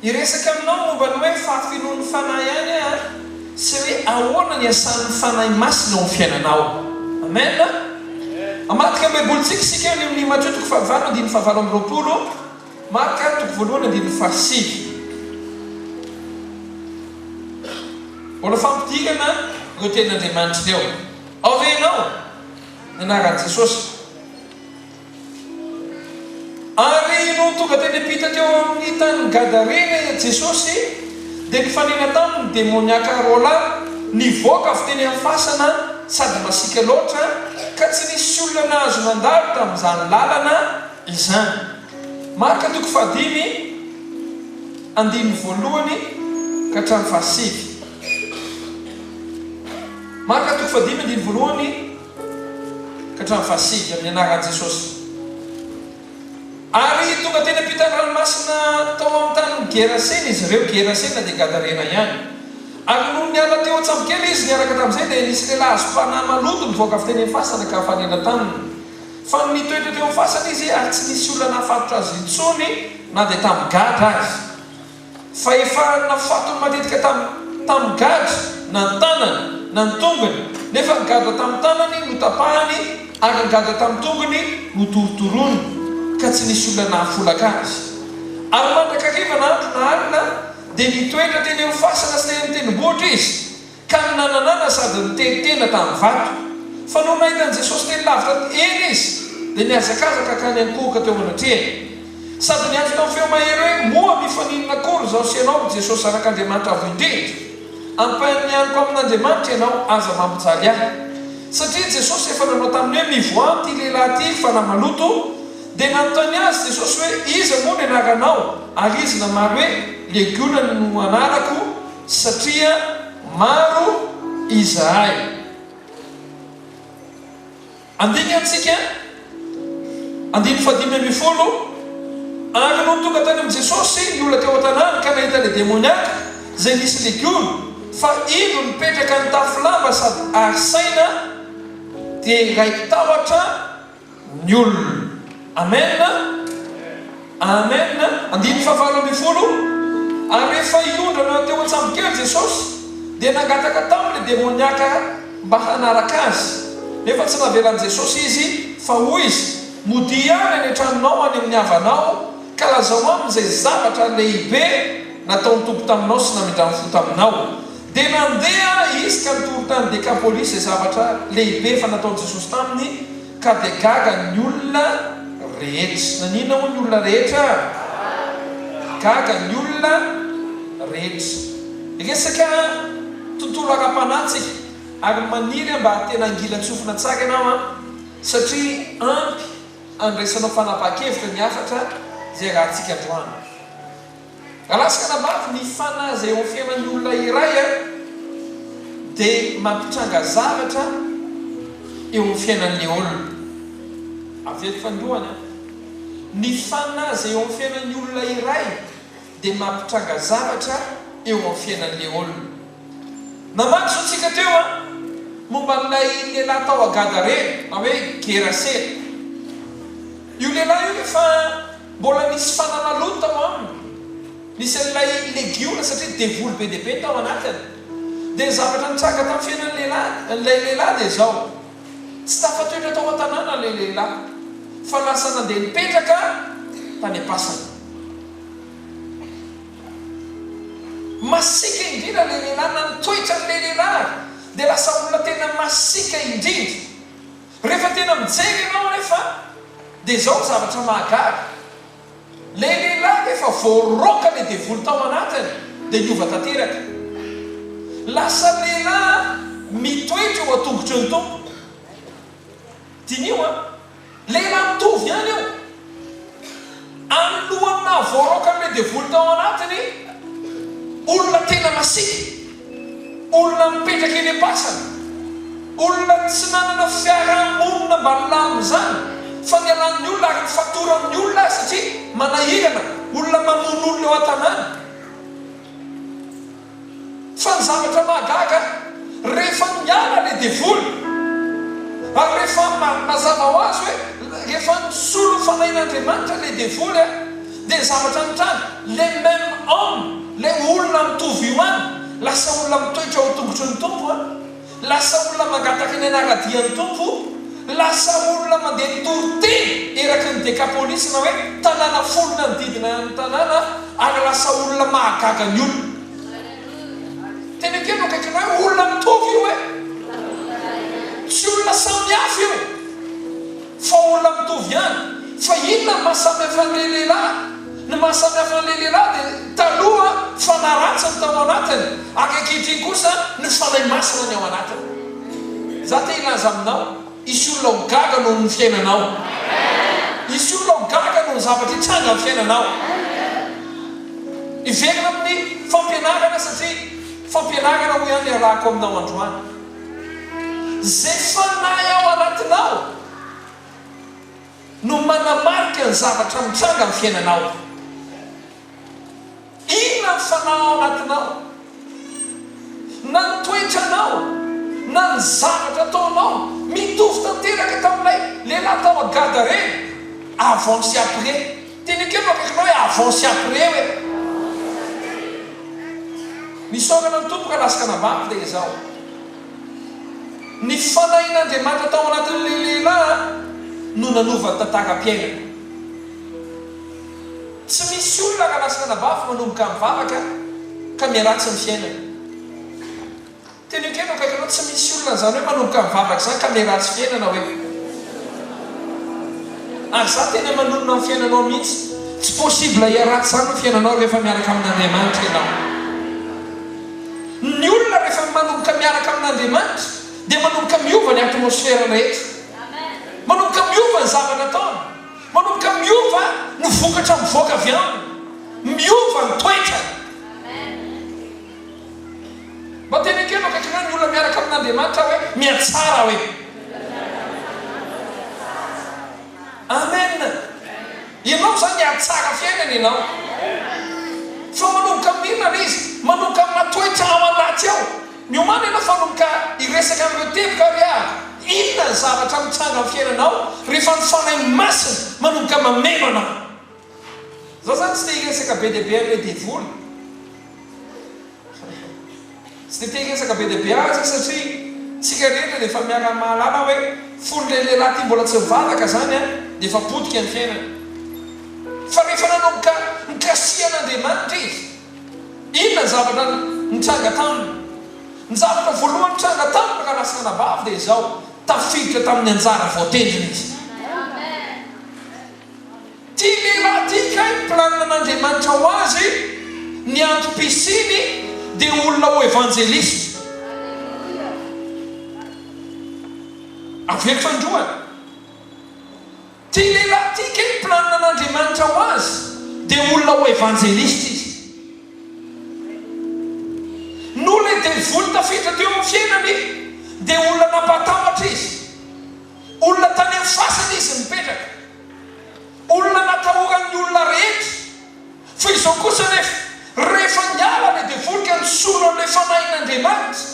Hiresaka aminao momba ny hoe fahafenoan'ny Fanahy ihany aho sy hoe ahoana ny asan'ny Fanahy Masina ao amin'ny fiainanao. Amen. Hamadika ny Baibolintsika isika any amin'ny Matio toko fahavalo andininy fahavalo amby 20, Marka toko voalohany andininy fahasivy. Mbola fampidirana ireo tenin'Andriamanitra ireo. Ao ve ianao? Ny anaran'i Jesosy. Ary nony tonga teny am-pita teo amin'ny tanin'i Gadarena i Jesosy, dia nifanena taminy ny demoniaka roalahy, nivoaka avy teny amin'ny fasana sady masiaka loatra, ka tsy nisy olona nahazo nandalo tamin'izany lalana izany. Marka toko fahadimy, andininy voalohany ka hatramin'ny fahasivy. Marka toko fahadimy, andininy voalohany. Ka hatramin'ny fahasivy, amin'ny anaran'i Jesosy. Ary tonga teny ampitan'ny ranomasina tao amin'ny tanin'i Gerasena izy ireo, Gerasena dia Gadarena ihany. Ary nony niala teo an-tsambokely izy niaraka tamin'izay, dia nisy lehilahy azom-panahy maloto nivoaka avy teny amin'ny fasana ka nifanena taminy. Fa nitoetra teo amin'ny fasana izy, ary tsy nisy olona nahafatotra azy intsony na dia tamin'ny gadra aza. Fa efa nafatony matetika tamin'ny gadra na ny tanany na ny tongony, nefa ny gadra tamin'ny tanany notapahany ary ny gadra tamin'ny tongony notorotoroiny, ka tsy nisy olona nahafolaka azy. Ary mandrakariva na andro na alina dia nitoetra teny amin'ny fasana sy teny amin'ny tendrombohitra izy, Ka nananana sady niteny-tena tamin'ny vato. Fa nony nahita an'i Jesosy teny lavitra eny izy, dia nihazakazaka ka niankohoka teo anatrehany. Sady niantso tamin'ny feo mahery hoe, Moa mifaninona akory izaho sy ianao, ry Jesosy Zanak'Andriamanitra Avo Indrindra? Ampanianiko amin'Andriamanitra ianao, aza mampijaly ahy. Satria Jesosy efa nanao taminy hoe, Mivoaha amin'ity lehilahy ity, ry fanahy maloto. Dia nanontany azy Jesosy hoe, Iza moa ny anaranao? Ary izy namaly hoe, Legiona no anarako, Satria maro izahay. Andingantsika, andininy fahadimy ambin'ny folo, Ary nony tonga tany amin'i Jesosy ny olona teo an-tanàna ka nahita ilay demoniaka izay nisy legiona, fa indro nipetraka nitafy lamba sady ary saina, dia raiki-tahotra ny olona. Amen! Amen! Andininy fahavalo ambin'ny folo, Ary rehefa hiondrana teo an-tsambokely Jesosy, dia nangataka taminy ilay demoniaka mba hanaraka Azy. Nefa tsy navelan'i Jesosy izy, fa hoy Izy, Modia ihany any an-tranonao any amin'ny havanao, ka lazao aminy izay zavatra lehibe nataon'ny Tompo taminao sy namindrany fo taminao. Dia nandeha izy ka nitory tany Dekapolisy izay zavatra lehibe efa nataon'i Jesosy taminy, ka dia gaga ny olona rehetra. Naninona hoy ny olona rehetra? Gaga ny olona rehetra. Resaka tontolo ara-panahy tsika, ary maniry aho mba tena hangilan-tsofina tsara ianao an, satria ampy handraisanao fanapahan-kevitra ny hafatra izay arahantsika androany. Rahalahy sy anabavy, ny fanahy izay eo amin'ny fiainan'ny olona iray dia mampitranga zavatra eo amin'ny fiainan'ilay olona. Averiko fanindroany an! Ny fanahy izay eo amin'ny fiainan'ny olona iray dia mampitranga zavatra eo amin'ny fiainan'ilay olona. Namaky izao tsika teo an, momba an'ilay lehilahy tao Gadarena, na hoe Gerasena. Io lehilahy io rehefa Mbola nisy fanahy maloto tao aminy. Nisy an'ilay legiona satria devoly be dia be tao anatiny. Dia ny zavatra nitranga tamin'ny fiainan'ny lehilahy, an'ilay lehilahy dia izao, tsy tafatoetra tao an-tanàna ilay lehilahy, fa lasa nandeha nipetraka tany am-pasana. Masiaka indrindra ilay lehilahy, na ny toetran'ilay lehilahy ary dia lasa olona tena masiaka indrindra. Rehefa tena mijery ianao anefa dia izao ny zavatra mahagaga, ilay lehilahy rehefa voaroaka ilay devoly tao anatiny dia niova tanteraka. Lasa lehilahy mitoetra eo an-tongotry ny Tompo. Diniho an! Lehilahy mitovy ihany io. Alohan'ny nahavoaroaka an'ilay devoly tao anatiny, olona tena masiaka, olona mipetraka eny am-pasana, olona tsy nanana fiaraha-monina mba nilamina izany, fa nialan'ny olona ary nifatoran'ny olona azy satria manahirana, olona mamono olona eo an-tanàna. Fa ny zavatra mahagaga, rehefa niala ilay devoly, ary rehefa mazava ho azy hoe rehefa nisolo ny fanahin'Andriamanitra ilay devoly, dia ny Ilay zavatra nitranga, le même homme, ilay olona mitovy io ihany, lasa olona mitoetra ao an-tongotry ny Tompo an, lasa olona mangataka ny hanara-dia ny Tompo, lasa olona mandeha mitory teny eraky ny Dekapolisy na hoe tanàna folo nanodidina ny tanàna ary lasa olona mahagaga ny olona. Teny akaiky eo akaikinao hoe olona mitovy io e! Tsy olona samihafa io fa olona mitovy ihany. Fa inona ny maha samihafa an'ilay lehilahy? Ny maha samihafa an'ilay lehilahy dia taloha fanahy ratsy ny tao anatiny ary ankehitriny kosa ny Fanahy Masina ny ao anatiny. Za te hilaza aminao, hisy olona ho gaga noho ny fiainanao. Hisy olona ho gaga noho ny zavatra hitranga amin'ny fiainanao. Hiverina amin'ny fampianarana satria fampianarana hoy aho ny iarahako aminao androany. Izay fanahy ao anatinao no manamarika ny zavatra mitranga amin'ny fiainanao. Inona ny fanahy ao anatinao? Na ny toetranao, na ny zavatra ataonao, mitovy tanteraka tamin'ilay lehilahy tao Gadarena, avant sy après. Teny akeo no akaikinao hoe avant sy après hoe. Nisaorana ny Tompo ka lasa anabavy dia izao. Ny fanahin'Andriamanitra tao anatin'ilay lehilahy no nanova ny tantaram-piainany. Tsy misy olona raha lasa anabavy manomboka mivavaka ka miharatsy ny fiainany. Teny akaiky eo akaikinao tsy misy olona an'izany hoe manomboka mivavaka izany ka miharatsy fiainana hoe. Ary za tena manonona ny fiainanao mihitsy. Tsy possible hiharatsy izany ny fiainanao rehefa miaraka amin'Andriamanitra ianao. Ny olona rehefa manomboka miaraka amin'Andriamanitra dia manomboka miova ny atmosphère rehetra. Manomboka miova ny zavatra ataony. Manomboka miova ny vokatra mivoaka avy aminy. Miova ny toetrany. Mba teny akeo no akaikinao ny olona miaraka amin'Andriamanitra hoe mihatsara hoe. Amen. Ianao izany hihatsara fiainana ianao. Fa manomboka amin'inona ilay izy? Manomboka amina toetra ao anaty ao. Miomàna ianao fa hanomboka hiresaka amin'ireo teboka ary aho. Inona ny zavatra mitranga amin'ny fiainanao rehefa ny Fanahy Masina manomboka mameno anao? Za zany tsy te hiresaka be dia be an'ilay devoly. Tsy dia te hiresaka be dia be azy aho satria tsika rehetra dia efa miara-mahalala hoe fony ilay lehilahy ity mbola tsy nivavaka zany an, dia efa potika ny fiainany. Fa rehefa nanomboka nikasihan'Andriamanitra izy, inona ny zavatra nitranga taminy? Ny zavatra voalohany nitranga taminy raha lasa anabavy dia izao, tafiditra tamin'ny anjara voatendriny izy. Ty lehilahy ty kay ny planinan'Andriamanitra ho azy, ny antom-pisiany dia olona ho evanjelista. Averiko androany. Ty lehilahy ty kay ny planinan'Andriamanitra ho azy dia olona ho evanjelista izy. Noho ilay devoly tafiditra teo amin'ny fiainany dia olona nampatahotra izy. Olona tany amin'ny fasana izy nipetraka. Olona natahoran'ny olona rehetra. Fa izao kosa anefa, rehefa niala ilay devoly ka nisolo an'ilay fanahin'Andriamanitra,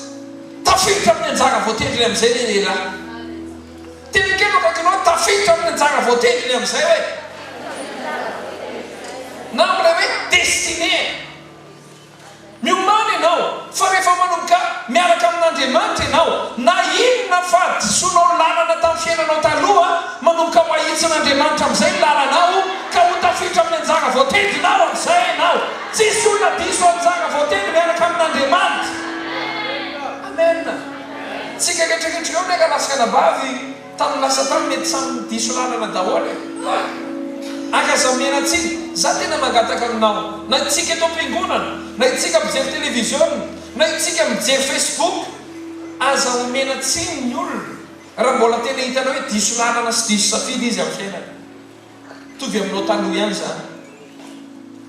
tafiditra amin'ny anjara voatendriny amin'izay ilay lehilahy. Teny kely no akaikinao hoe tafiditra amin'ny anjara voatendriny amin'izay hoe. Na amin'ilay hoe destinée. Miomàna ianao fa rehefa manomboka miaraka amin'Andriamanitra ianao, na inona fahadisoanao lalana tamin'ny fiainanao taloha, manomboka ho ahitsin'Andriamanitra amin'izay ny lalanao ka ho tafiditra amin'ny anjara voatendrinao amin'izay ianao. Tsisy olona diso anjara voatendry miaraka amin'Andriamanitra. Amen. Tsika rehetra rehetra ireo anie rahalahy sy ranabavy. Tamin'ny lasa tany mety samy diso lalana daholo e! Ary aza miaina tsiny, za tena mangataka aminao, na itsika eto am-piangonana, na itsika mijery televiziona, na itsika mijery facebook, aza omena tsiny ny olona raha mbola tena hitanao hoe diso lalana sy diso safidy izy amin'ny fiainany. Mitovy aminao taloha ihany izany.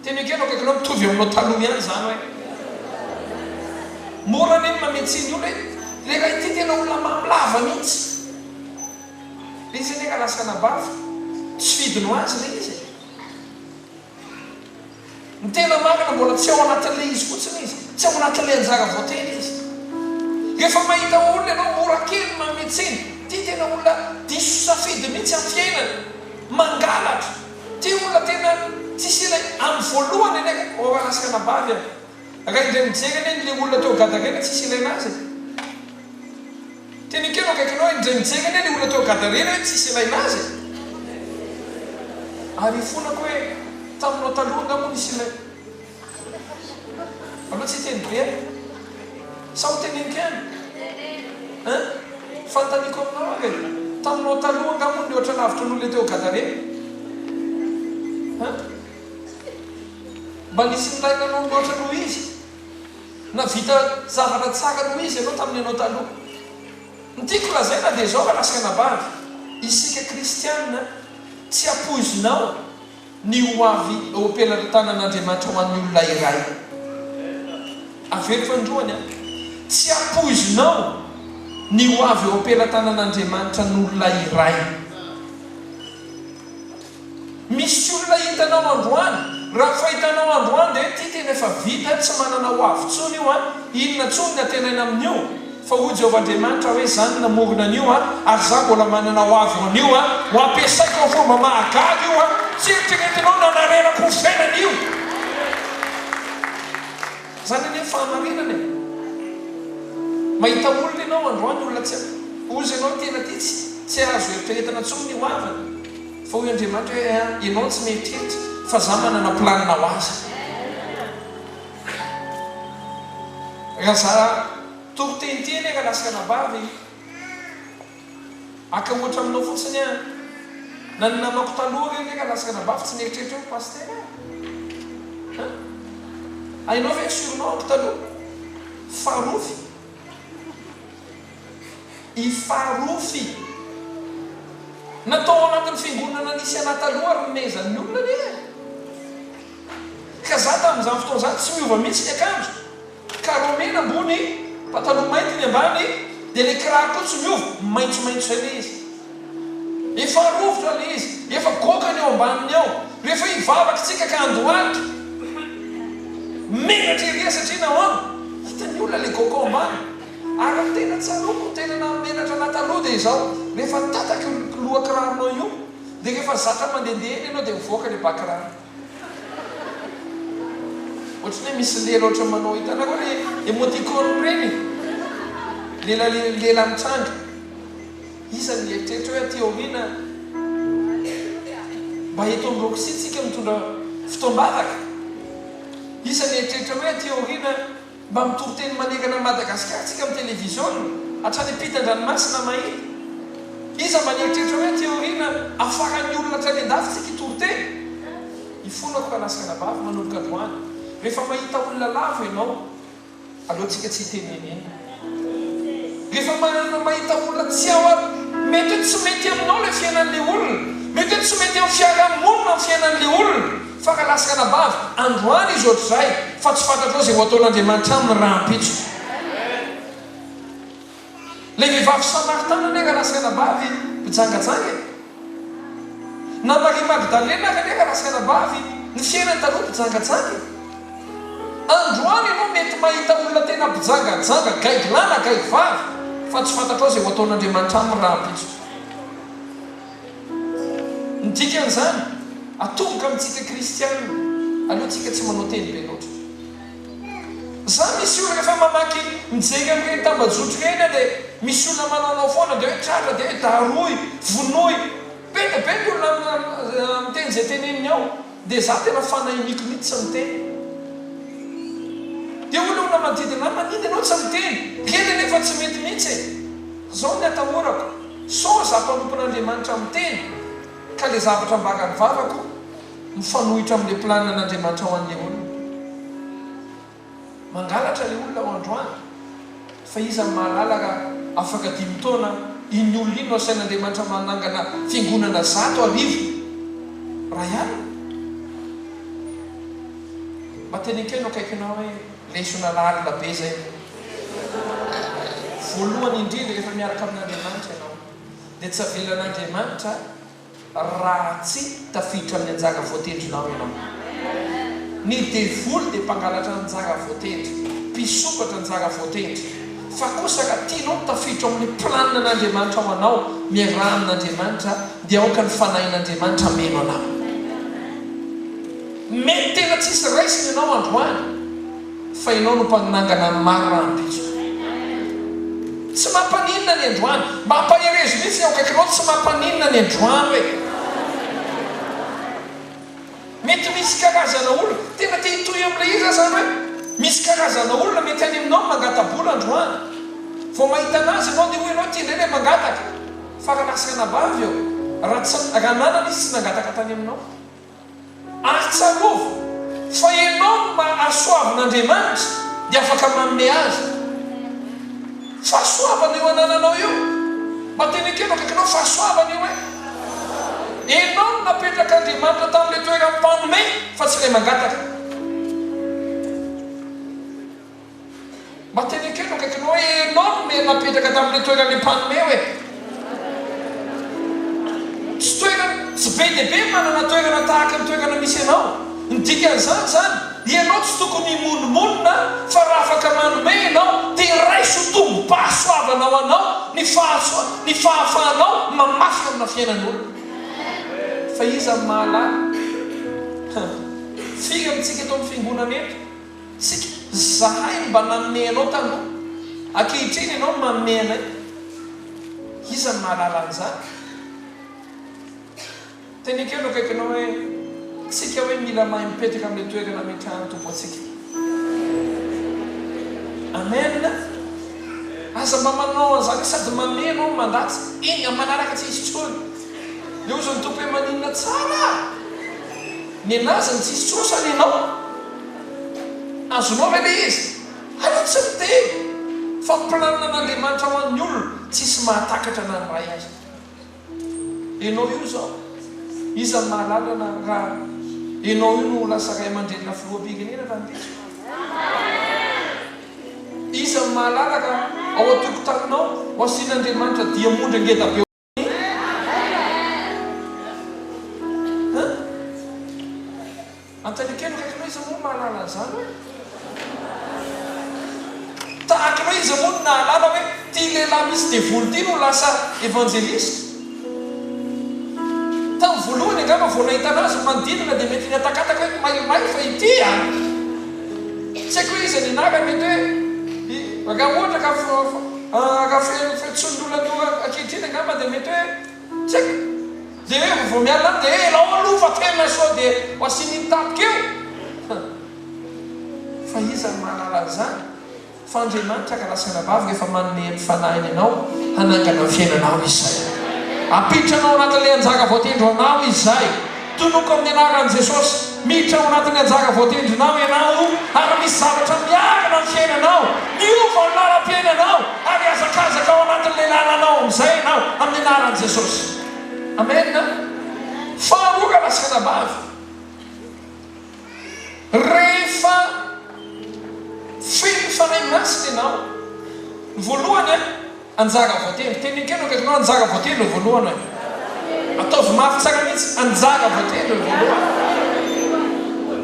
Teny ekena akaikinao mitovy aminao taloha ihany izany hoe. Mora anie ny mamehy tsiny olona e. Ilay ray ity tena olona mamy lava mihitsy. Ilay izy anie ka lasa anabavy. Tsy fidiny ho azy ilay izy e. Ny tena marina mbola tsy ao anatin'ilay izy fotsiny izy, tsy ao anatin'ilay anjara voatendry izy. Rehefa mahita olona ianao mora kely ny manome tsiny, ity tena olona diso safidy mihitsy amin'ny fiainany, mangalatra, ity olona tena Tsisy ilay, amin'ny voalohany anie, ô rahalahy sy ranabavy a! Raha indray mijery anie ilay olona teo Gadarena tsisy ilaina azy e! Teneno kely eo akaikinao hoe indray mijery anie ilay olona teo Gadarena hoe tsisy ilaina azy e! Ary ifonako hoe taminao taloha angaha moa nisy ilaina? Aleo tsy hiteny be aho. Sa ho teneniko ihany? Hein? Fanontaniako aminao ary e! Taminao taloha angaha moa nihoatra lavitra noho ilay teo Gadarena? Hein? Mba nisy nilaina anao mihoatra noho izy? Nahavita zavatra tsara noho izy ianao tamin'ny ianao taloha? Ny tiako lazaina dia izao rahalahy sy ranabavy, isika kristiana tsy ampoizinao ny ho avy eo am-pelatanan'Andriamanitra ho an'ny olona iray. Averiko androany an, tsy ampoizinao ny ho avy eo am-pelatanan'Andriamanitra an'olona iray. Misy olona hitanao androany, raha ny fahitanao androany dia hoe ity tena efa vita, tsy manana ho avy intsony io an, inona intsony ny antenaina amin'io? Fa hoy Jehovah Andriamanitra hoe, Izaho no namorona an'io an, ary Izaho mbola manana ho avy ho an'io an, ho ampiasaiko amin'ny fomba mahagaga io an, tsy eritreretinao ny hanarenako ny fiainana io. Izany anie fahamarinana e! Mahita olona ianao androany, olona tsy, hozy ianao tena ity tsy, tsy azo eritreretina intsony ny ho aviny. Fa hoy Andriamanitra hoe, eh, ianao tsy mieritreritra fa za manana planina ho azy. Raha za toriteny ity anie rahalahy sy ranabavy, haka ohatra aminao fotsiny aho, na ny namako taloha ireny anie rahalahy sy ranabavy tsy nieritreritra hoe pasitera aho. Hein? Hainao ve ny surnom-ko taloha? Farofy. I Farofy. Natao ao anatin'ny fiangonana nisy anah taloha ary nomezan'ny olona anie e! Ka za tamin'izany fotoana izany tsy miova mihitsy ny akanjo. Carreau mena ambony, pataloha mainty ny ambany, dia ilay kiraro koa tsy miova, maitsomaitso izay ilay izy. Efa rovitra ilay izy, efa goaka ny eo ambaniny eo. Rehefa hivavaka isika ka handohalika, menatra ery satria nahoana? Hitan'ny olona ilay goaka ao ambany. Ary ny tena tsaroako, ny tena nahamenatra anah taloha dia izao, rehefa tataka io loha-kiraronao io, dia rehefa zatra mandehandeha eny ianao dia mivoaka ilay ba-kiraro. Ohatran'ny hoe misy lela ohatran'ny manao, hitanareo ilay emoticône ireny? Lela lela mitranga. Iza no hieritreritra hoe aty aoriana mba eto amin'ny Roxy tsika mitondra fotoam-bavaka? Iza no hieritreritra hoe aty aoriana Mba mitory teny manerana an'i Madagasikara tsika amin'ny televiziona, hatrany ampitan-dranomasina mahita. Iza mba nieritreritra hoe aty aoriana hafaran'ny olona hatrany an-dafy tsika hitory teny? Ifonako rahalahy sy ranabavy manomboka androany, rehefa mahita olona lavo ianao, aleo tsika tsy hiteny nenenina. Rehefa manana mahita olona tsy ao ary mety hoe tsy mety aminao ilay fiainan'ilay olona, mety hoe tsy mety amin'ny fiarahamonina ny fiainan'ilay olona, fa rahalahy sy ranabavy, androany izy ohatr'izay fa tsy fantatrao izay ho ataon'Andriamanitra aminy rahampitso. Ilay vehivavy samaritana anie rahalahy sy ranabavy mpijangajanga e! Na Maria Magdalena ary anie rahalahy sy ranabavy ny fiainany taloha mpijangajanga e! Androany ianao mety mahita olona tena mpijangajanga, gaigy lahy na gaigy vavy, fa tsy fantatrao izay ho ataon'Andriamanitra aminy rahampitso. Ny dikan'izany, atomboka amintsika kristiana, aleo tsika tsy manao teny be loatra. Za misy olona rehefa mamaky mijery amin'ireny tambajotra ireny aho dia misy olona manaonao foana dia hoe tratra dia hoe darohy, vonoy. Be dia be ny olona miteny izay teneniny ao dia za tena fanahiniako mihitsy tsy miteny. Dia hoy ilay olona manodidina ahy maninona ianao tsy miteny? Kely anefa tsy mety mihitsy e! Zao ny atahorako sao za mpanompon'Andriamanitra miteny ka le zavatra ambaran'ny vavako mifanohitra amin'ilay planina an'Andriamanitra ho an'ilay olona. Mangalatra ilay olona ao androany, fa iza no mahalala raha afaka dimy taona iny olona iny no asain'Andriamanitra manangana fiangonana 100 ray alina? Mba teneno kely eo akaikinao hoe lesona lalina be izay. Voalohany indrindra rehefa miaraka amin'Andriamanitra ianao dia tsy avelan'Andriamanitra raha tsy tafiditra amin'ny anjara voatendrinao ianao. Ny devoly dia mpangalatra anjara voatendry, mpisompatra anjara voatendry. Fa kosa raha tianao ny tafiditra ao amin'ny planina an'Andriamanitra ho anao, miaraha amin'Andriamanitra, dia aoka ny Fanahin'Andriamanitra hameno anao. Mety tena tsisy raisina ianao androany fa ianao no mpanangana ny maro rahampitso. Tsy mampaninona ny androany. Mba ampaherezo mihitsy ny eo akaikinao tsy mampaninona ny androany hoe. Mety misy karazana olona, tena te hitohy amin'ilay izy aho izany hoe, misy karazana olona mety any aminao mangata-bola androany. Vao mahita anazy ianao dia hoy ianao ity indray ilay mangataka. Fa raha lasa anabavy eo, raha tsy, raha nanana izy tsy nangataka tany aminao. Ary tsarovy fa ianao no mba hasoavin'Andriamanitra dia afaka manome azy. Fahasoavana io anananao io. Mba teny akaiky akaikinao fahasoavana io eh. Enao no napetrak'Andriamanitra tamin'ilay toeran'ny mpanome fa tsy ilay mangataka. Mba teny akaiky akaikinao hoe enao no napetraka tamin'ilay toeran'ilay mpanome hoe. Tsy toerana, tsy be dia be ny manana toerana tahaka ny toerana misy anao. Ny dikan'izany izany, ianao tsy tokony himonomonona fa raha afaka manome ianao dia raiso ho tombom-pahasoavana ho anao ny fahasoa, ny fahafahanao mamafy amina fiainan'olona. Fa iza no mahalala? Hum. Firy amintsika eto amin'ny fiangonana eto, tsika, zahay no mba nanome anao taloha, ankehitriny ianao no manome anay. Iza no mahalala an'izany? Teneno kely eo akaikinao hoe, Tsika hoe mila mahay mipetraka amin'ilay toerana ametrahan'ny Tompo antsika. Amen! Aza mba manao an'izany hoe sady manome ianao no mandatsa. Eny, amin'ny manaraka tsy hisy intsony. Dia hozy ny Tompo hoe maninona tsara? Nenazy ny tsisy intsony sa nenao? Azonao ve ilay izy? Aleo tsy miteny fa ny planinan'Andriamanitra ho an'ny olona tsisy mahatakatra na ny Ray aza. Enao io zao, iza no mahalala na raha enao io no ho lasa ray aman-drenina filoham-pirenena rahampitso? Iza no mahalala raha ao an-tokotaninao ho asian'Andriamanitra diamondra ngeda be Hein? Antanio kely akaiky anao iza moa no mahalala an'izany hoe? Tahaka anao iza moa no nahalala hoe ity lehilahy misy devoly ity no lasa evanjelista? Tamin'ny voalohany angamba vao nahita anazy ny manodidina dia mety nihatakataka hoe maimay fa ity an! Tsy haiko hoe iza ny anarany mety hoe raha ohatra ka raha fiantsoan'ny olona an'io ankehitriny angamba dia mety hoe tsy haiko. Dia hoe vao miala any dia hoe elao aloha fa tena sao dia ho asian'iny tapaka eo. Fa iza no mahalala an'izany? Fa Andriamanitra ka lasa anabavy rehefa manome ny fanahiny anao hanangana ny fiainanao Izy izay. Ampiditra anao anatin'ilay anjara voatendry ho anao Izy izay. Tonoko amin'ny anaran'i Jesosy, miditra ao anatin'ny anjara voatendrinao ianao ary misy zavatra miarina ny fiainanao, miova ny lalam-piainanao ary hihazakazaka ao anatin'ilay lalanao amin'izay ianao amin'ny anaran'i Jesosy. Amen. Faharoa rahalahy sy anabavy, rehefa feno Fanahy Masina ianao, ny voalohany an, Anjara voatendry. Teneno kely eo akaikinao, anjara voatendry eo voalohany e. Ataovy mafy tsara mihitsy, anjara voatendry eo voalohany.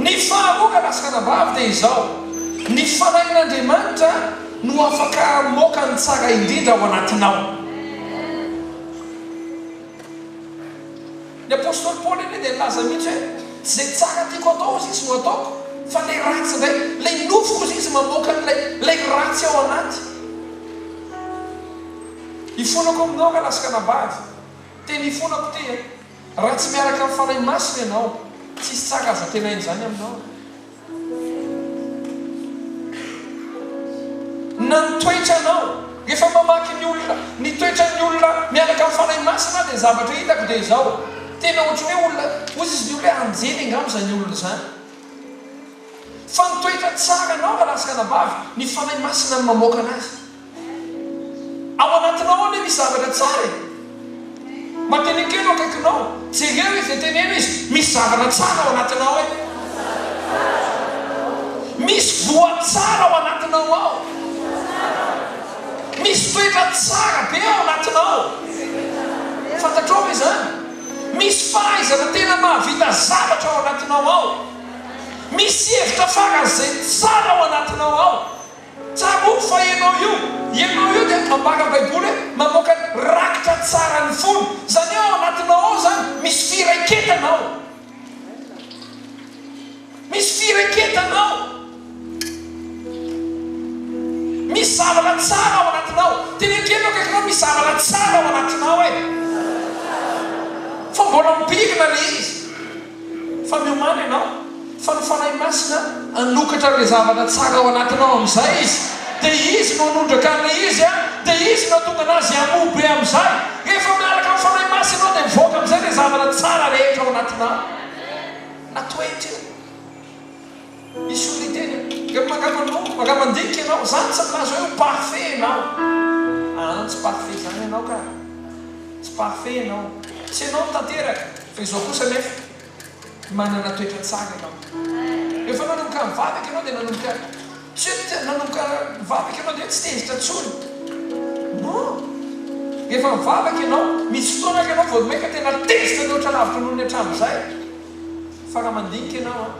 Ny faharoa rahalahy sy ranabavy dia izao, ny Fanahin'Andriamanitra no afaka hamoaka ny tsara indrindra ao anatinao. Ny apostoly Paoly anie dia nilaza mihitsy hoe, Tsy izay tsara tiako atao hozy izy no ataoko, fa ilay ratsy indray, ilay nofoko hozy izy mamoaka an'ilay ilay ratsy ao anaty. Ifonako aminao rahalahy sy ranabavy, tena ifonako ity e, raha tsy miaraka amin'ny Fanahy Masina ianao, tsisy tsara azo antenaina izany aminao. Na ny toetranao. Rehefa mamaky ny olona, ny toetran'ny olona miaraka amin'ny Fanahy Masina aho dia ny zavatra hitako dia izao, tena ohatran'ny hoe olona, hozy izy ny olona hoe anjely angamba izany olona izany. Fa ny toetra tsaranao rahalahy sy ranabavy, ny Fanahy Masina no mamoaka anazy. Ao anatinao ao anie misy zavatra tsara e! Mba teneno kely eo akaikinao, jereo izy dia teneno izy, misy zavatra tsara ao anatinao e! Misy voa tsara ao anatinao ao. Misy toetra tsara be ao anatinao. Fantatrao ve izany? Misy fahaizana tena mahavita zavatra ao anatinao ao. Misy hevitra faran'izay tsara ao anatinao ao. Tsarovy fa ianao io, ianao io dia ambaran'ny Baiboly hoe mamoaka ny rakitra tsaran'ny fony. Izany hoe ao anatinao ao izany misy firaiketana ao. misy zavatra tsara ao anatinao e! Fa mbola mipirina ilay izy. Fa miomàna ianao, fa ny Fanahy Masina hanokatra an'ilay zavatra tsara ao anatinao amin'izay Izy. Dia Izy no hanondraka an'ilay izy, dia Izy no hahatonga an'azy hamoa be amin'izay. Rehefa miaraka amin'ny Fanahy Masina ianao dia mivoaka amin'izay ilay zavatra tsara rehetra ao anatinao. Na toetra io. Misy olona hiteny hoe, Angamba mandinika ianao, izany tsy milaza hoe ho parfait ianao. Aa, tsy parfait izany ianao ka. Tsy parfait ianao. Tsy ianao no tanteraka. Fa izao kosa anefa, manana toetra tsara ianao. Rehefa nanomboka nivavaka ianao dia nanomboka, tsy hoe nanomboka nivavaka ianao dia hoe tsy tezitra intsony. Non. Rehefa mivavaka ianao, misy fotoana ary ianao vao mainka tena tezitra mihoatra lavitra noho ny hatramin'izay. Fa raha mandinika ianao an,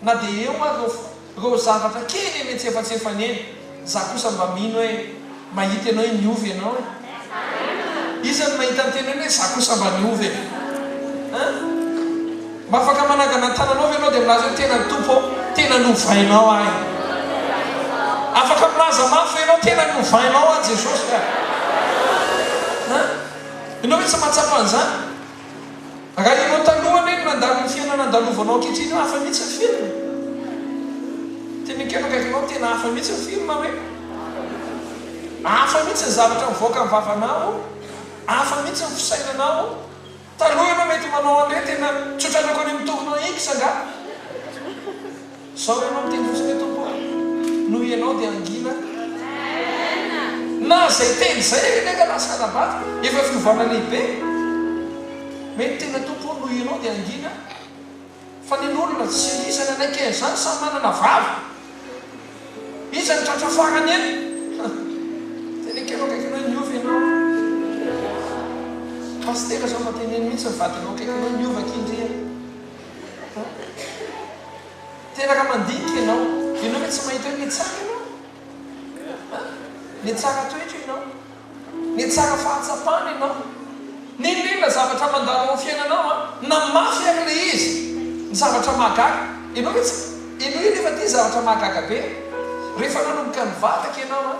na dia eo ary ireo ireo zavatra kely eny antsefatsefany eny, za kosa mba mino hoe mahita ianao hoe niova ianao e. Iza no mahita ny tenany hoe za kosa mba niova e? An? Mba afaka manangana ny tananao ve ianao dia milaza hoe tena Tompo ô, tena novainao ahy. Afaka milaza mafy ve ianao tena novainao aho Jesosy a? An? Ianao ve tsy mahatsapa an'izany? Raha ianao taloha anie no nandalo ny fiainana andalovanao ankehitriny io hafa mihitsy ny film e! Teneniko eo akaiky anao tena hafa mihitsy ny film hoe hafa mihitsy ny zavatra mivoaka amin'ny vavanao, hafa mihitsy ny fisainanao, taloha ianao mety manao an'ireny tena tsy hotratrako any amin'ny tournant X angaha. Zao ianao miteny fotsiny hoe Tompo ô, noho ianao dia hangina Na zay teny zay anie nega lasa anabavy, efa fiovana lehibe. Mety tena Tompo ô, noho ianao dia hangina Fa nen'olona tsy iza nanaiky an'izany samy manana vava. Iza no tratra farany eny? Tena ekeko akaikinao hoe niova ianao. Pasitera zao mba teneno mihitsy ny vadinao akaikinao niova akia ndry a. Tena raha mandinika ianao, ianao ve tsy mahita hoe nihatsara ianao? An? Nihatsara toetra ianao? Nihatsara fahatsapana ianao? N'inon'inona zavatra mandalo ao amin'ny fiainanao an, na mafy ary ilay izy, ny zavatra mahagaga, ianao ve tsy, ianao io nefa ity zavatra mahagaga be, rehefa nanomboka nivavaka ianao an,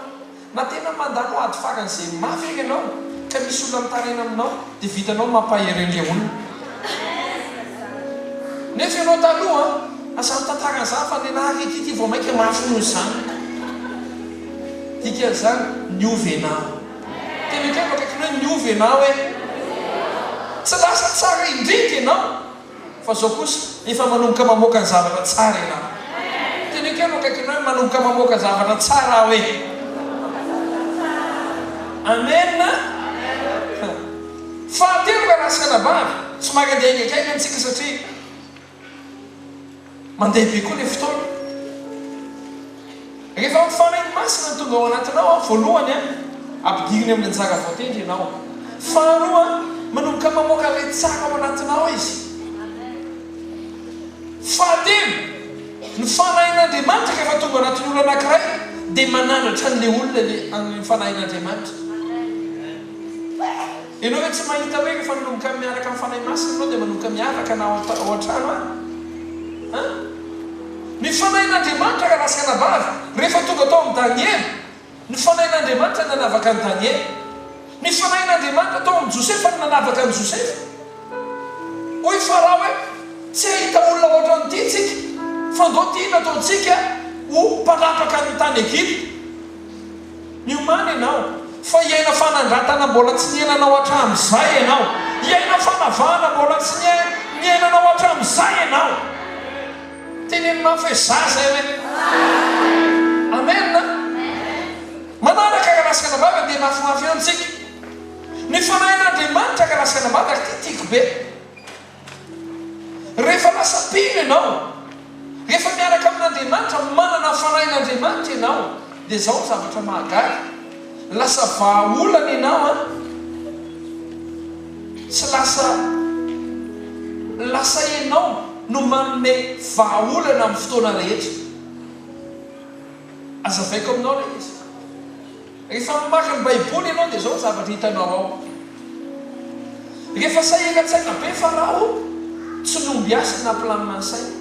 Na tena mandalo ady faran'izay mafy ary ianao ka misy olona mitaraina aminao dia vitanao ny mampahery an'ilay olona. Nefa ianao taloha aza mitantara an'izany fa nenaha ry ity ity vao mainka mafy noho izany. Dikan'izany niova ianao. Tena ekeko akaikinao hoe niova ianao e. Tsy lasa tsara indrindra ianao. Fa zao kosa, efa manomboka mamoaka ny zavatra tsara ianao. Teneno kely eo akaikinao hoe manomboka mamoaka zavatra tsara aho e. Amen. Fahatelo rahalahy sy anabavy, somary andeha haingankaingana isika satria mandeha be koa ilay fotoana. Rehefa ny Fanahy Masina no tonga ao anatinao an, voalohany an, ampidiriny amin'ny anjara voatendry ianao. Faharoa an, manomboka mamoaka ilay tsara ao anatinao Izy. Fahatelo, ny Fanahin'Andriamanitra rehefa tonga anatin'ny olona anankiray dia manandratra an'ilay olona ilay ny Fanahin'Andriamanitra. Ianao ve tsy mahita hoe rehefa manomboka miaraka amin'ny Fanahy Masina ianao dia manomboka miavaka na ao an-trano any? An? Ny Fanahin'Andriamanitra rahalahy sy anabavy, rehefa tonga tao amin'i Daniela, ny Fanahin'Andriamanitra nanavaka an'i Daniela. Ny Fanahin'Andriamanitra tao amin'i Josefa no nanavaka an'i Josefa. Hoy Farao hoe, Tsy hahita olona hoatran'ity isika, fa ndao ity no ataontsika ho mpanapaka ny tany Egypta. Miomàna ianao, fa hiaina fanandratana mbola tsy niainanao hatramin'izay ianao. Hiaina fanavahana mbola tsy niainanao hatramin'izay ianao. Teneno mafy hoe, Za izay hoe. Amen. Manaraka rahalahy sy anabavy, andeha mafimafy ihany tsika. Ny Fanahin'Andriamanitra rahalahy sy anabavy, ary ity tiako be. Rehefa lasa mpino ianao, rehefa miaraka amin'Andriamanitra, manana ny Fanahin'Andriamanitra ianao, dia izao ny zavatra mahagaga, lasa vahaolana ianao an, tsy lasa, lasa ianao no manome vahaolana amin'ny fotoana rehetra. Azavaiko aminao ilay izy. Rehefa mamaky ny Baiboly ianao dia izao ny zavatra hitanao ao. Rehefa sahiran-tsaina be Farao, tsy nomby azy ny nampilamina ny sainy.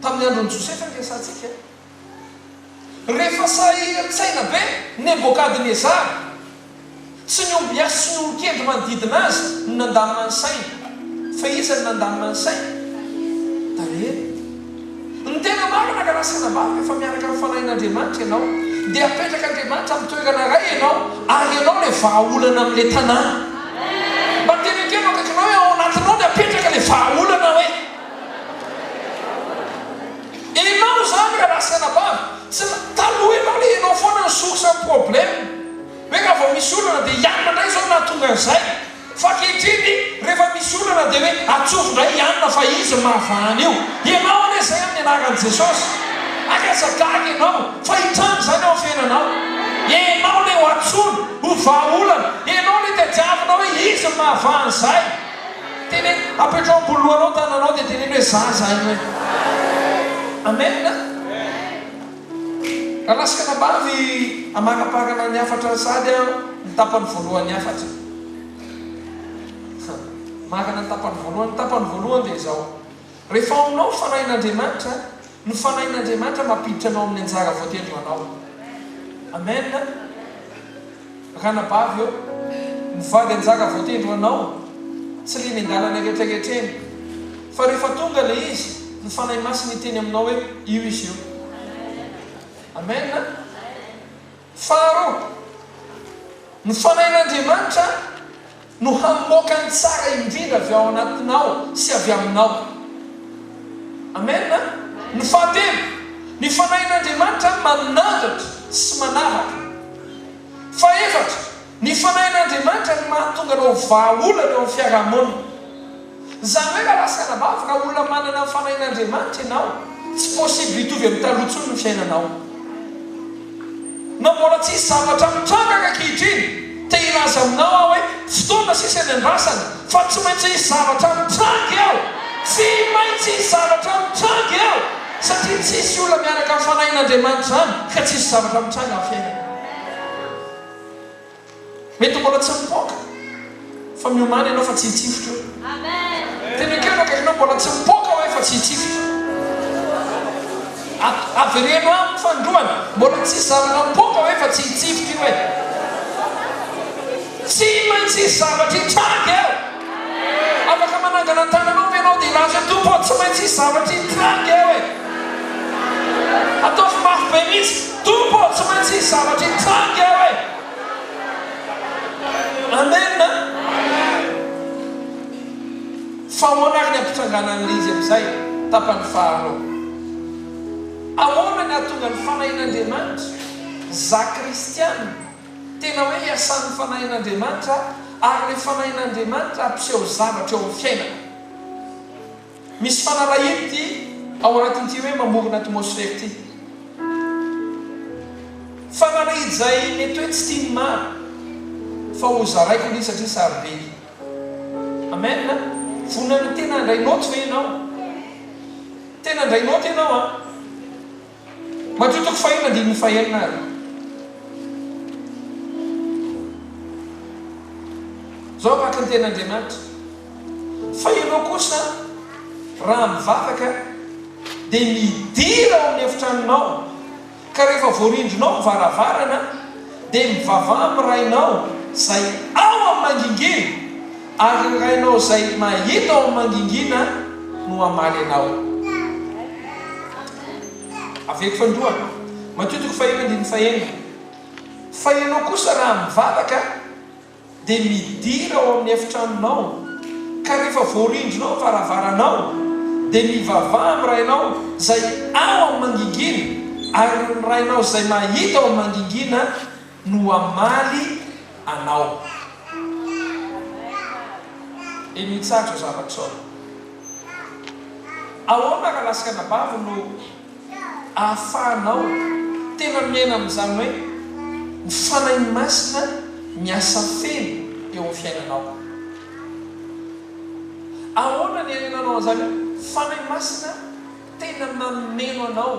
Tamin'ny andron'i Josefa ny resahantsika. Rehefa sahiran-tsaina be Nebokadnezara, tsy ny ombiasy sy ny olon-kendry manodidina azy no nandamina ny sainy. Fa iza no nandamina ny sainy? Daniela. Ny tena marina ka raha sanabavy rehefa miaraka amin'ny Fanahin'Andriamanitra ianao, dia apetrak'Andriamanitra amin'ny toerana iray ianao, ary ianao ilay vahaolana amin'ilay tanàna. Mba teneno kely eo akaikinao hoe ao anatinao ny apetraka ilay vahaolana hoe. Enao izany rahalahy sy anabavy, tsy taloha enao le enao foana ny source ny problème, hoe raha vao misy olana dia i anona indray izao no nahatonga an'izay, fa ankehitriny rehefa misy olana dia hoe atsovy indray i anona fa izy no mahavaha an'io, ianao anie izay amin'ny anaran'i Jesosy, ary aza gaga ianao fa hitranga izany ao amin'ny fiainanao, enao le ho antsoina ho vahaolana, enao le tadiavina hoe izy no mahavaha an'izay. Teneno, apetraho ambony lohanao ny tananao dia teneno hoe za zany hoe. Amen a! Rahalahy sy anabavy amaraparana ny hafatra sady an ny tapany voalohan'ny hafatra. Marina ny tapany voalohany, ny tapany voalohany dia izao, rehefa ao aminao ny Fanahin'Andriamanitra, ny Fanahin'Andriamanitra mampiditra anao amin'ny anjara voatendry ho anao. Amen a! Ranabavy ô, ny vady anjara voatendry ho anao, tsy le eny an-dalana rehetra rehetra eny. Fa rehefa tonga le izy, ny Fanahy Masina hiteny aminao hoe io izy io. Amen. Faharoa, ny Fanahin'Andriamanitra no hamoaka ny tsara indrindra avy ao anatinao sy avy aminao. Amen. Ny fahatelo, ny Fanahin'Andriamanitra manandratra sy manavaka. Fahefatra, ny Fanahin'Andriamanitra no mahatonga anao ho vahaolana eo amin'ny fiarahamonina. Izany hoe rahalahy sy anabavy, raha olona manana ny Fanahin'Andriamanitra ianao, tsy possible hitovy amin'ny taloha intsony ny fiainanao. Na mbola tsy hisy zavatra mitranga ary ankehitriny, te hilaza aminao aho hoe fotoana sisa ny andrasana fa tsy maintsy hisy zavatra mitranga eo! Tsy maintsy hisy zavatra mitranga eo! Satria tsy hisy olona miaraka amin'ny Fanahin'Andriamanitra izany ka tsy hisy zavatra mitranga amin'ny fiainany. Mety mbola tsy mipoaka fa miomàna ianao fa tsy hitsifotra eo. Tena ekeo eo akaikinao mbola tsy mipoaka hoe fa tsy hitsifotra. Avereno aminy fanindroany, mbola tsisy zavatra mipoaka hoe fa tsy hitsifotra io e. Tsy maintsy hisy zavatra hitranga eo. Afaka manangana ny tananao ve ianao dia hilaza hoe Tompo ô tsy maintsy hisy zavatra hitranga eo e. Ataovy mafy be mihitsy, Tompo ô tsy maintsy hisy zavatra hitranga eo e. Amen a! Fa ahoana ary ny hampitrangana an'ilay izy amin'izay? Tapany faharoa. Ahoana ny hahatonga ny Fanahin'Andriamanitra, za kristiana, tena hoe hiasan'ny Fanahin'Andriamanitra ary ilay Fanahin'Andriamanitra hampiseho zavatra eo amin'ny fiainana? Misy fanalahidy ity ao anatin'ity hoe mamorona atmosphère ity. Fanalahidy izay mety hoe tsy tian'ny maro fa ho zaraiko anie satria sarobidy. Amen. Vonona ny tena handray naoty ve ianao? Tena handray naoty ianao an? Matio toko fahenina andininy fahenina ary. Izao araka ny tenin'Andriamanitra, Fa ianao kosa, raha mivavaka, dia midira ao amin'ny efitranonao, ka rehefa voarindrinao ny varavarana, dia mivavaha amin'ny Rainao izay ao amin'ny mangingina, ary ny Rainao izay mahita ao amin'ny mangingina no hamaly anao. Averiko fanindroany, Matio toko fahenina andininy fahenina, Fa ianao kosa raha mivavaka dia midira ao amin'ny efitranonao, ka rehefa voarindrinao ny varavaranao dia mivavaha amin'ny Rainao izay ao amin'ny mangingina, ary ny Rainao izay mahita ao amin'ny mangingina no hamaly anao. Henoy tsara izao zavatra izao. Ahoana rahalahy sy anabavy no ahafahanao tena miaina amin'izany hoe ny Fanahy Masina miasa feno eo amin'ny fiainanao? Ahoana ny iainanao an'izany hoe Fanahy Masina tena mameno anao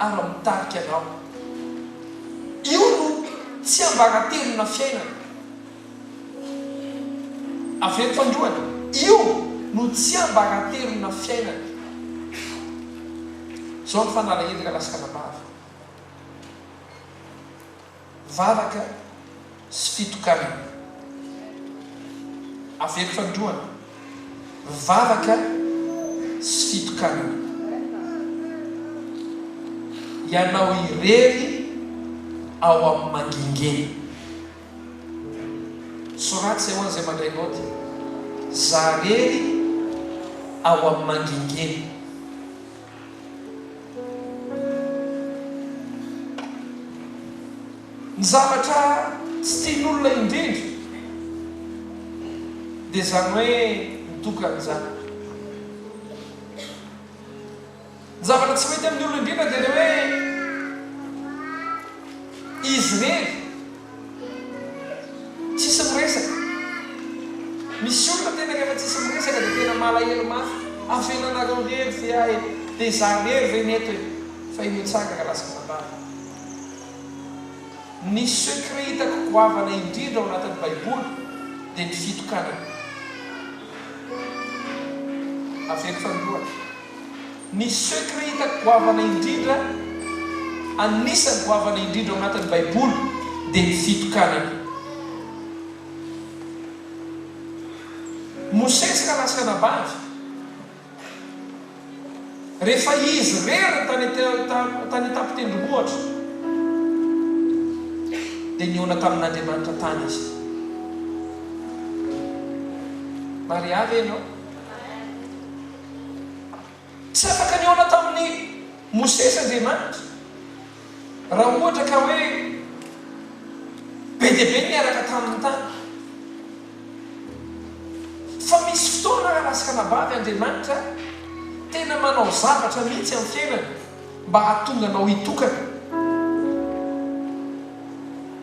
ary mitarika anao? Io no tsiambaratelona fiainana. Averiko androany, io no tsiambaratelona fiainana. Izao ny fanalahidy rahalahy sy ranabavy. Vavaka sy fitokanana. Averiko fanindroany, vavaka sy fitokanana. Ianao irery ao amin'ny mangingina. Soraty izay ho an'izay mandray naoty. Za rery ao amin'ny mangingina. Ny zavatra tsy tian'olona indrindra dia izany hoe mitokana izany. Ny zavatra tsy mety amin'ny olona indrindra dia ilay hoe izy irery, tsisy miresaka. Misy olona tena rehefa tsisy miresaka dia tena malahelo mafy, avelanareo irery ve aho e, dia izaho irery ve ny eto e, fa io mitsangana lasa mandalo. Ny secret hitako goavana indrindra ao anatin'ny baiboly dia ny fitokanana. Averiko fanindroany. Ny secret hitako goavana indrindra, anisan'ny goavana indrindra ao anatin'ny baiboly dia ny fitokanana. Mosesy rahalahy sy anabavy. Rehefa izy irery tany tany an-tampon-tendrombohitra, dia nihaona tamin'Andriamanitra tany izy. Maria ve ianao? Tsy afaka nihaona tamin'i Mosesy Andriamanitra, raha ohatra ka hoe be dia be ny niaraka taminy tany. Fa misy fotoana raha lasa anabavy Andriamanitra tena manao zavatra mihitsy amin'ny fiainana mba hahatonga anao hitokana.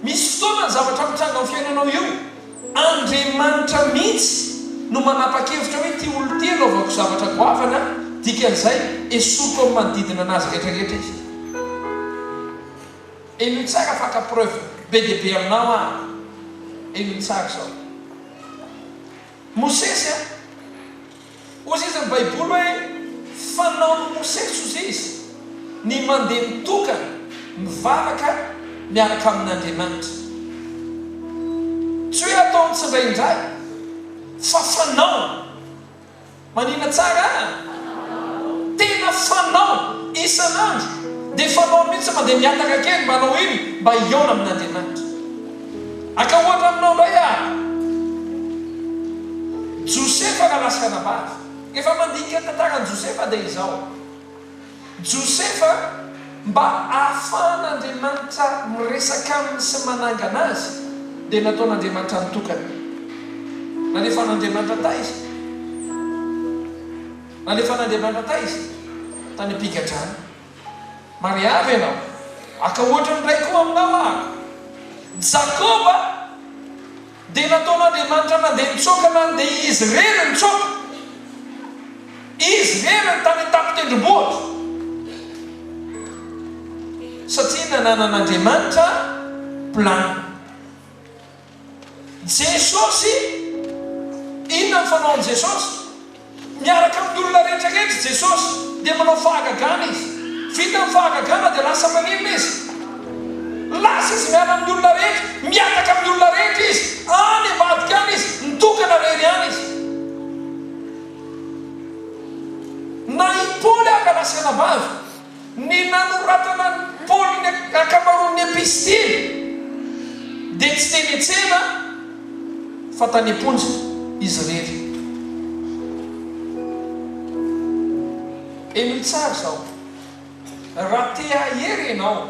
Misy fotoana ny zavatra mitranga amin'ny fiainanao io, Andriamanitra mihitsy no manapa-kevitra hoe ity olona ity anaovako zavatra goavana, dikan'izay esoriko amin'ny manodidina anazy rehetra rehetra izy. Henoy tsara fa haka preuve be dia be aminao aho. Henoy tsara izao. Mosesy a! Hozy izy ny baiboly hoe fanaon'i Mosesy hozy izy ny mandeha mitokana mivavaka miaraka amin'Andriamanitra. Tsy hoe ataony tsindraindray fa fanaony. Manina tsara a! Tena fanao isan'andro dia fanao mihitsy mandeha mihataka kely manao iny mba hihaona amin'Andriamanitra. Haka ohatra aminao indray aho. Josefa rahalahy sy anabavy. Rehefa mandinika ny tantaran'i Josefa dia izao. Josefa, mba hahafahan'Andriamanitra miresaka aminy sy manangana azy, dia nataon'Andriamanitra nitokana. Nalefan'Andriamanitra taiza? Nalefan'Andriamanitra taiza? Tany am-pigadrana. Mariava ianao. Haka ohatra ny raiko aminao aho. Jakoba. Dia nataon'Andriamanitra nandeha nitsoaka nandeha izy irery nitsoaka. Izy irery ny tany an-tampon-tendrombohitra. Satria nananan'Andriamanitra plan. Jesosy, inona ny fanaon'i Jesosy? Miaraka amin'ny olona rehetra rehetra Jesosy dia manao fahagagana Izy. Vita ny fahagagana dia lasa maninona Izy? Lasa Izy miala amin'ny olona rehetra, mihataka amin'ny olona rehetra Izy, any ambadika any Izy, mitokana irery any Izy. Na i Paoly aza lasa anabavy. Ny nanoratana an'i Paoly ny ankamaroan'ny epistily dia tsy teny an-tsena fa tany am-ponja izy irery. Henoy tsara izao, raha te hahery ianao,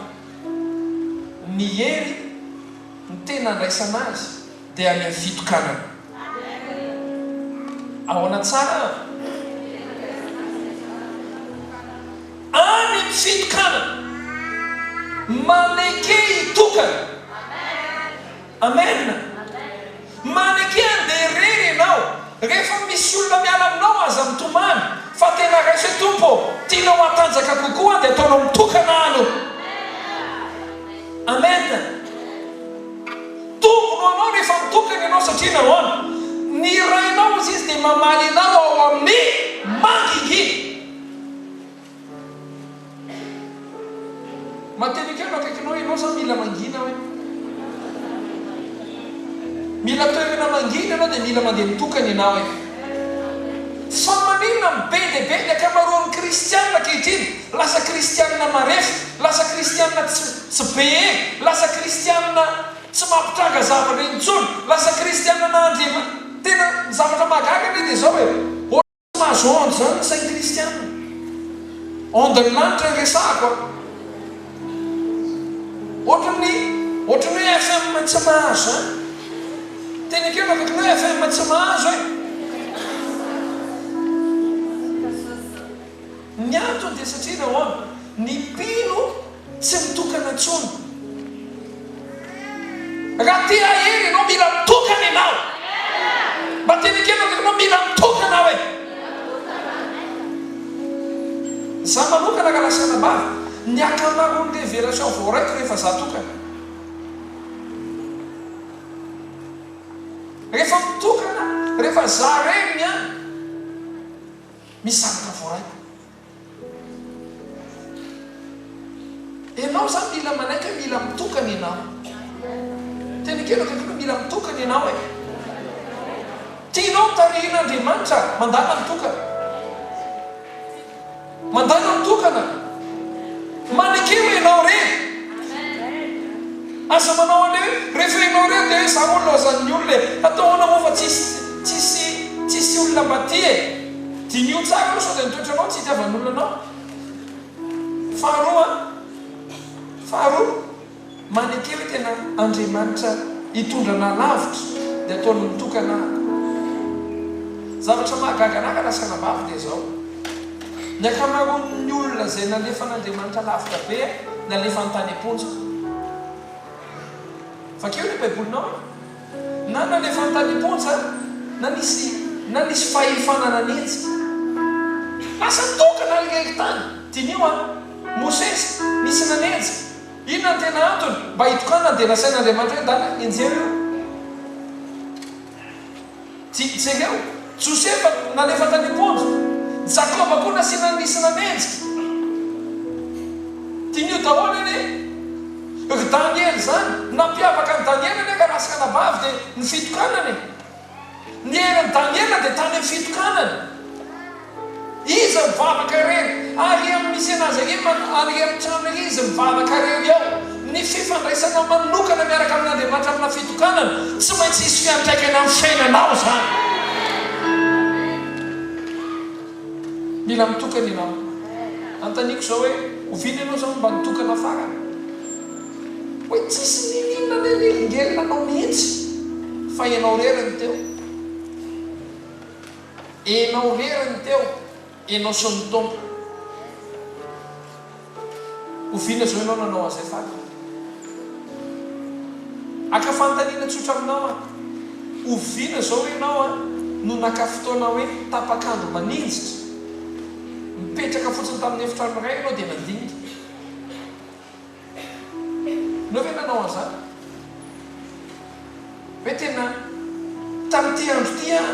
ny hery, ny tena andraisana azy dia any amin'ny fitokanana. Ahoana tsara an? Any amin'ny fitokanana. Maneke hitokana. Amen. Maneke handeha irery ianao. Rehefa misy olona miala aminao aza mitomany fa tena raiso hoe Tompo ô, tianao hatanjaka kokoa aho dia ataonao mitokana aho aloha. Amen. Tombony ho anao rehefa mitokana ianao satria nahoana? Ny Rainao hozy izy dia mamaly anao ao amin'ny mangingina. Matetika eo no akaikinao ianao sa mila mangina hoe? Mila toerana mangina ianao dia mila mandeha mitokana ianao e. Fa maninona no be dia be ny ankamaroan'ny kristianina ankehitriny lasa kristianina marefo, lasa kristianina tsy tsy be hery, lasa kristianina tsy mampitranga zavatra intsony, lasa kristianina na andriama tena ny zavatra mahagaga anie dia izao e. Tsy mahazo onde izany ny sain'ny kristianina. Onde ny lanitra no resahako a. Ohatran'ny ohatran'ny hoe FM tsy mahazo izany. Teny akeo akaiky ny hoe FM tsy mahazo e. Ny antony dia satria nahoana? Ny mpino Tsy mitokana intsony. Raha te hahery ianao, mila mitokana ianao. Mba teny ekena ve ianao, mila mitokana aho e. Za manokana raha lasa anabavy, ny ankamaroan'ny révélation voaraiko rehefa za tokana. Rehefa mitokana, rehefa za rery ny any, misy zavatra voaraiko. Enao zany mila manaiky hoe mila mitokana enao. Teny ekena akaiky hoe mila mitokana enao e. Tianao tarihin'Andriamanitra, mandàna mitokana. Mandàna mitokana. Maneke hoe enao rery. Aza manao an'ilay hoe rehefa enao rery dia hoe za moa lozan'ny olona e. Atao ahoana moa fa tsisy tsisy tsisy olona mba tia e. Diniho tsara aloha sao dia ny toetranao tsy itiavan'olona anao. Faharoa, faharoa, maneke hoe tena Andriamanitra hitondra anà lavitra dia ataony mitokana aho. Zavatra mahagaga anà raha lasa anabavy dia izao, ny ankamaroan'ny olona izay nalefan'Andriamanitra lavitra be nalefany tany am-ponja. Vakio ny baibolinao e! Na nalefany tany am-ponja na nisy na nisy fahefana nanenjika. Lasa nitokana irery tany. Diniho an! Mosesy, nisy nanenjika. Inona no tena antony? Mba hitokanana dia nasain'Andriamanitra hoe ndana enjeho io. Jereo, Josefa nalefa tany am-ponja. Jakoba koa nasiana nisy nanenjika. Diniho daholo anie. Ry Daniela izany, nampiavaka an'i Daniela anie ka lasa anabavy dia ny fitokanana e. Ny herin'i Daniela dia tany amin'ny fitokanana. Izy mivavaka irery. Ary amin'ny misy anazy ery man, ary amin'ny trano ery izy mivavaka irery ao. Ny fifandraisana manokana miaraka amin'Andriamanitra amina fitokanana, tsy maintsy hisy fiantraikany amin'ny fiainanao izany. Mila mitokana ianao. Anontaniako izao hoe, oviana ianao izao no mba nitokana farany? Hoe tsisy niniana nanelingelina anao mihitsy fa ianao irery no teo. Enao rery ny teo, enao sy ny Tompo. Oviana zao enao nanao an'izay farany? Haka fanontaniana tsotra aminao aho. Oviana zao enao an no naka fotoana hoe tapak'andro maninjitra, mipetraka fotsiny tamin'ny efitrano iray enao dia nandinika? Ianao ve nanao an'izany? Hoe tena tamin'ity andro ity aho,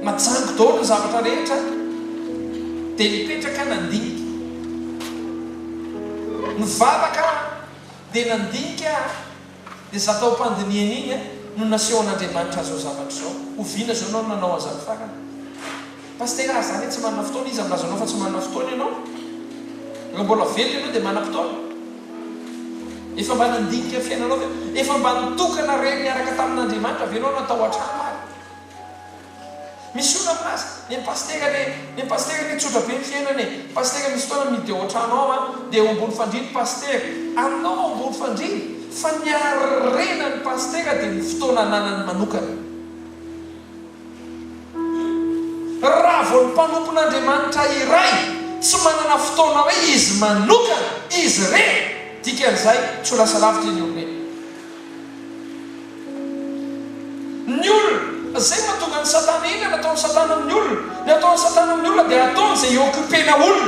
najango daholo ny zavatra rehetra, dia nipetraka nandinika. Nivavaka aho, dia nandinika aho, dia izaho tao am-pandinihana iny no nasehon'Andriamanitra an'izao zavatra izao. Oviana izao ianao no nanao an'izany farany? Pasitera ah zany tsy manana fotoana iza milaza anao fa tsy manana fotoana ianao? Raha mbola velona ianao dia manam-potoana? Efa mba nandinika ny fiainanao ve? Efa mba nitokana rery niaraka tamin'Andriamanitra ve ianao na tao an-trano ary? Misy olona milaza, ny pasitera anie, ny pasitera anie tsotra be ny fiainana e, pasitera misy fotoana miditra ao an-trano ao an, dia eo ambony fandriana pasitera, aminao ao ambony fandriana, fa ny harenan'ny pasitera dia ny fotoana ananany manokana. Raha vao ny mpanompon'Andriamanitra iray tsy manana fotoana hoe izy manokana, izy irery, dikan'izay tsy ho lasa lavitra iny olona iny. Ny olona, izay no mahatonga an'i Satana, inona no ataon'i Satana amin'ny olona? Ny ataon'i Satana amin'ny olona dia ataony izay hi-occuper-na olona.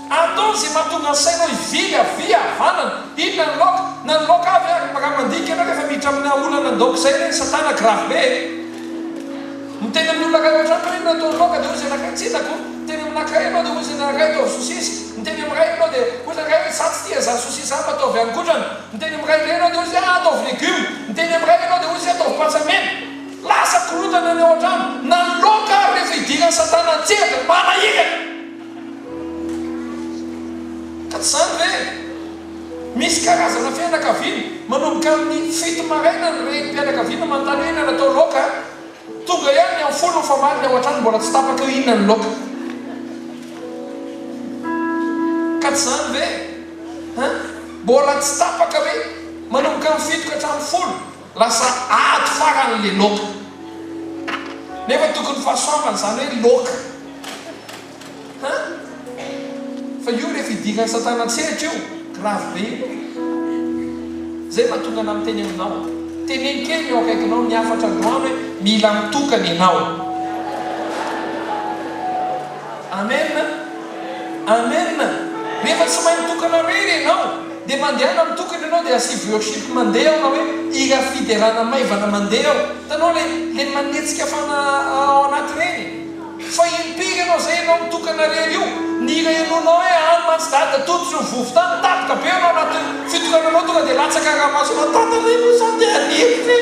Ataony izay mahatonga ny sainao hivily havia havanana. Inona ny laoka? Na ny laoka avy ary raha mandinika ianao rehefa miditra amina olana an-daoka izay anie ny satana grave be e! Miteny amin'ny olona iray ao an-trano hoe inona atao laoka dia hoy izy anankiray tsy hitako. Miteny amin'ny anankiray ianao dia hoy izy anankiray ataovy sosisy. Miteny amin'ny iray ianao dia hoy izy anankiray hoe za tsy tia an'izany sosisy izany fa ataovy haninkotrana. Miteny amin'ny iray indray ianao dia hoy izy hoe ataovy legioma. Miteny amin'ny iray ianao dia hoy izy ataovy patsa mena. Lasa korontana ny ao an-trano. Na ny laoka ary rehefa idiran'i satana an-tsehatra manahirana. Ka tsy izany ve? Misy karazana fianakaviana, manomboka amin'ny fito maraina ny renim-pianakaviana manontany hoe inona no atao laoka, tonga ihany ny amin'ny folo mifamaly ny ao an-trano mbola tsy tapaka hoe inona ny laoka. Ka tsy izany ve? Hein? Mbola tsy tapaka hoe manomboka amin'ny fito ka hatramin'ny folo, lasa ady farany le laoka. Nefa tokony fahasoavana izany hoe laoka. Hein? Fa io rehefa idiran'i satana an-tsehatra io, grave be io. Zay mahatonga anah miteny aminao. Teneno kely ny eo akaikinao ny hafatra androany hoe mila mitokana ianao. Amen. Amen. Rehefa tsy mahay mitokana irery ianao, dia mandehana mitokana ianao dia asio worship mandeha ao na hoe hira fiderana maivana mandeha ao. Hitanao le le manetsika fana ao anaty ireny. Fa impiry ianao zay ianao mitokana rery io, ny hira henoinao hoe any mantsy dada tody sy ny vovo-tany, tampoka be ianao anaty fitokananao tonga dia latsaka ny ranomasonao, dada ve moa zany dia haniry ve?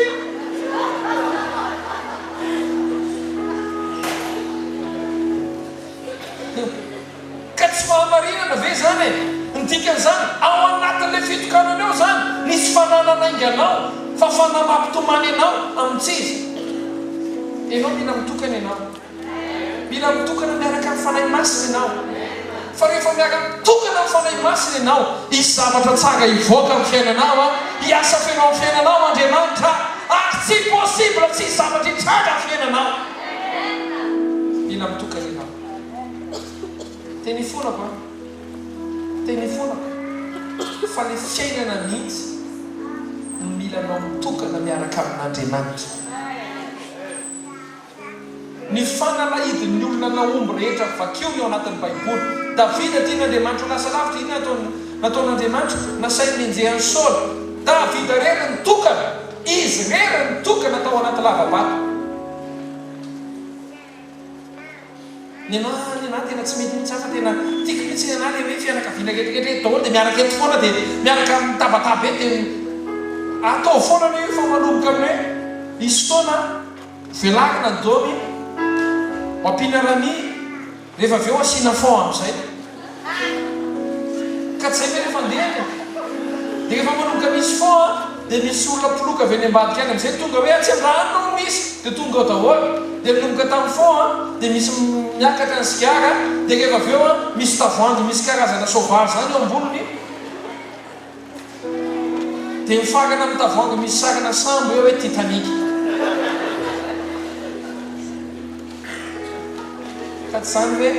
Ka tsy fahamarinana ve izany e? Ny dikan'izany, ao anatin'ilay fitokanana eo izany, nisy fanahy nanainga anao, fa fanahy mampitomany anao amin'ny tsy izy. Ianao mila mitokana ianao. Mila mitokana miaraka amin'ny Fanahy Masina ianao. Fa rehefa miara-mitokana amin'ny Fanahy Masina ianao, hisy zavatra tsara hivoaka amin'ny fiainanao, hiasa feno amin'ny fiainanao Andriamanitra, ary tsy possible tsy hisy zavatra hitranga amin'ny fiainanao. Mila mitokana ianao. Teny ifonako an! Teny ifonako fa le fiainana mihitsy no mila anao mitokana miaraka amin'Andriamanitra. Ny fanalahidin'ny olona nahomby rehetra vakio ny ao anatin'ny baiboly. Davida tian'Andriamanitra ho lasa lavitra, inona nataony nataon'Andriamanitra? Nasainy nenjehan'i Saoly. Davida irery nitokana, izy irery nitokana tao anaty lava-bato. Nenah nenah tena tsy mety mihitsy aho fa tena tiako mihitsy nenah le hoe fianakaviana rehetra rehetra eto daholo dia miaraka eto foana dia miaraka mitabataba eto dia ataovy foana anie io fa manomboka amin'ny hoe hisy fotoana velarina ny domy ho ampiana rami rehefa avy eo asiana fond amin'izay. Ka tsy zay ve le fandehany e? Dia rehefa manomboka misy fond an, dia misy olona mpiloka avy any ambadika any amizay tonga hoe atsy andrano no misy, dia tonga ao daholo. Dia manomboka tamin'ny fond an, dia misy miakatra ny sigara, dia rehefa avy eo an, misy tavoahangy misy karazana sauvage zany eo amboniny. Dia mifarana amin'ny tavoahangy misy sarina sambo eo hoe Titanic. Ka tsy izany ve?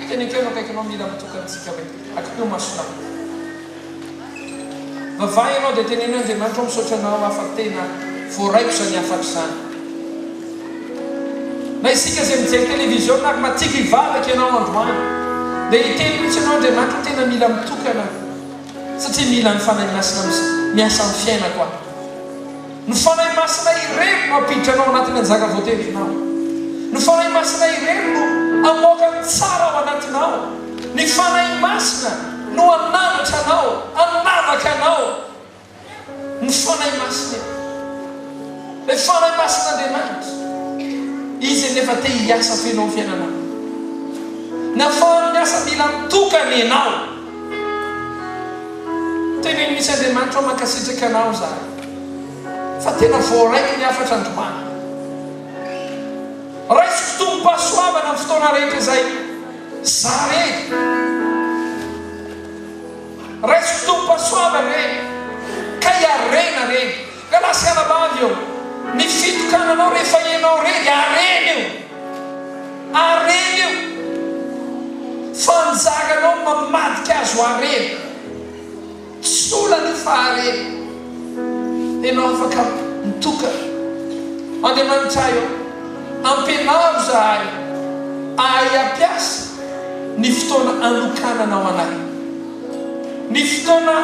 Teneno eo akaikinao mila mitokana antsika hoe akipio masonao. Vavaha ianao dia teneno hoe Andriamanitra o misaotra anao aho fa tena voaraiko izany hafatra izany. Na isika izay mijery televiziona ary matiky hivavaka ianao androany dia hiteny mihitsy ianao Andriamanitra o tena mila mitokana aho. Satria mila ny Fanahy Masina miasa amin'ny fiainako aho. Ny Fanahy Masina irery no hampiditra anao anatin'ny anjara voatendrinao. Ny Fanahy Masina irery no hamoaka ny tsara ao anatinao. Ny Fanahy Masina no hananatra anao, hanavaka anao. Ny Fanahy Masina io. Ilay Fanahy Masin'Andriamanitra. Izy anefa te hiasa feno amin'ny fiainanao. Ny ahafahany miasa mila mitokana ianao. Teneno mihitsy Andriamanitra aho mankasitraka anao izahay fa tena voaraiko ny hafatra androany. Raisiko tombom-pahasoavana amin'ny fotoana rehetra izay za rery. Raisiko tombom-pahasoavana reny ka hiarena reny. Rahalahy sy anabavy ô, ny fitokananao rehefa ianao rery, harena io. Harena io. Fa anjaranao ny mamadika azy ho harena. Tsy olana io fa harena. Ianao afaka mitokana. Andriamanitray ô, ampianaro izahay hahay hampiasa ny fotoana anokananao anay. Ny fotoana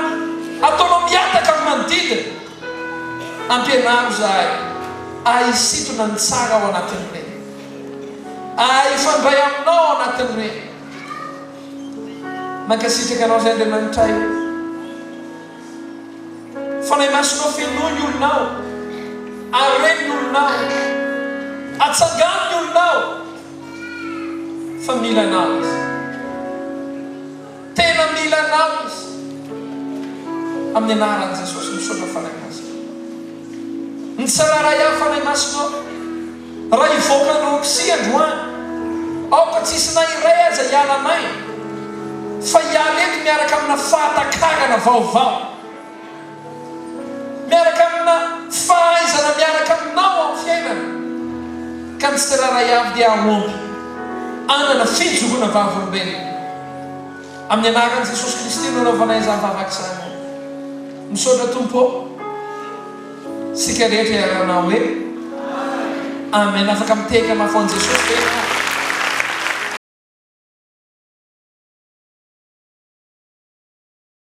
ataonao mihataka amin'ny manodidina. Ampianaro izahay. Ahy hisintona ny tsara ao anatin'ireny. Ahy hifandray aminao ao anatin'ireny. Mankasitraka Anao izay Andriamanitray o. Fanahy Masinao fenoy ny olonao. Areno ny olonao. Atsangano ny olonao. Fa mila Anao izy. Tena mila Anao izy. Amin'ny anaran'i Jesosy misaotra Fanahy Masina. Ny tsirairay avy Fanahy Masina ô, raha hivoaka ny Roxy androany, aoka tsy hisy na iray aza hiala maina, fa hiala eto miaraka amina fahatakarana vaovao, miaraka amina fahaizana miaraka aminao amin'ny fiainana, ka ny tsirairay avy dia hahomby hanana fijoroana vavolombelona. Amin'ny anaran'i Jesosy Kristy no anaovanay izany vavaka izany. Misaotra Tompo ô. Isika rehetra hiarahana hoe Amen. Afaka mitehaka mafy ho an'i Jesosy ve ianao?